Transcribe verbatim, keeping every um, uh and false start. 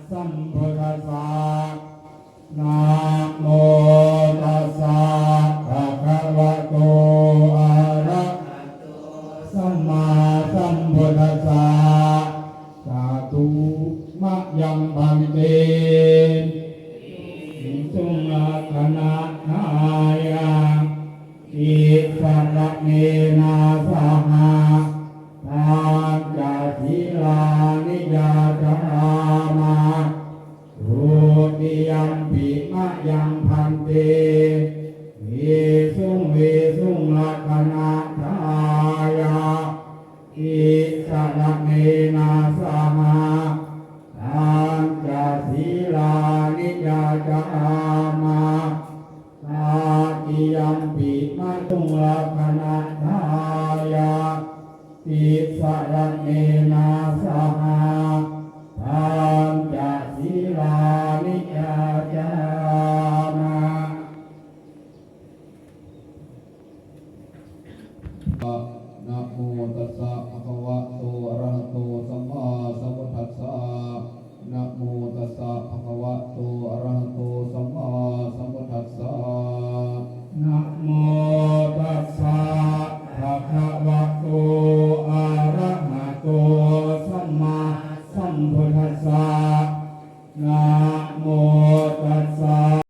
sambuddhassa. Namo tassa bhagavato arahato sammāsambuddhassa. Sādhu. Mayaṃ bhante visuṃ rakkhaṇatthāya tisaraṇena saha pañca sīlāni yācāma. Dutiyampi mayaṃ bhante visuṃ visuṃ rakkhaṇatthāya tisaraṇena saha pañca sīlāni yācāma. Tatiyampi mayaṃ rakkhaṇatthāya tisaraṇena saha pañca sīlāni yācāma. Namo tassa bhagavato arahato sammāsambuddhassa. Namo tassa bhagavato arahato sammāsambuddhassa. Namo tassa bhagavato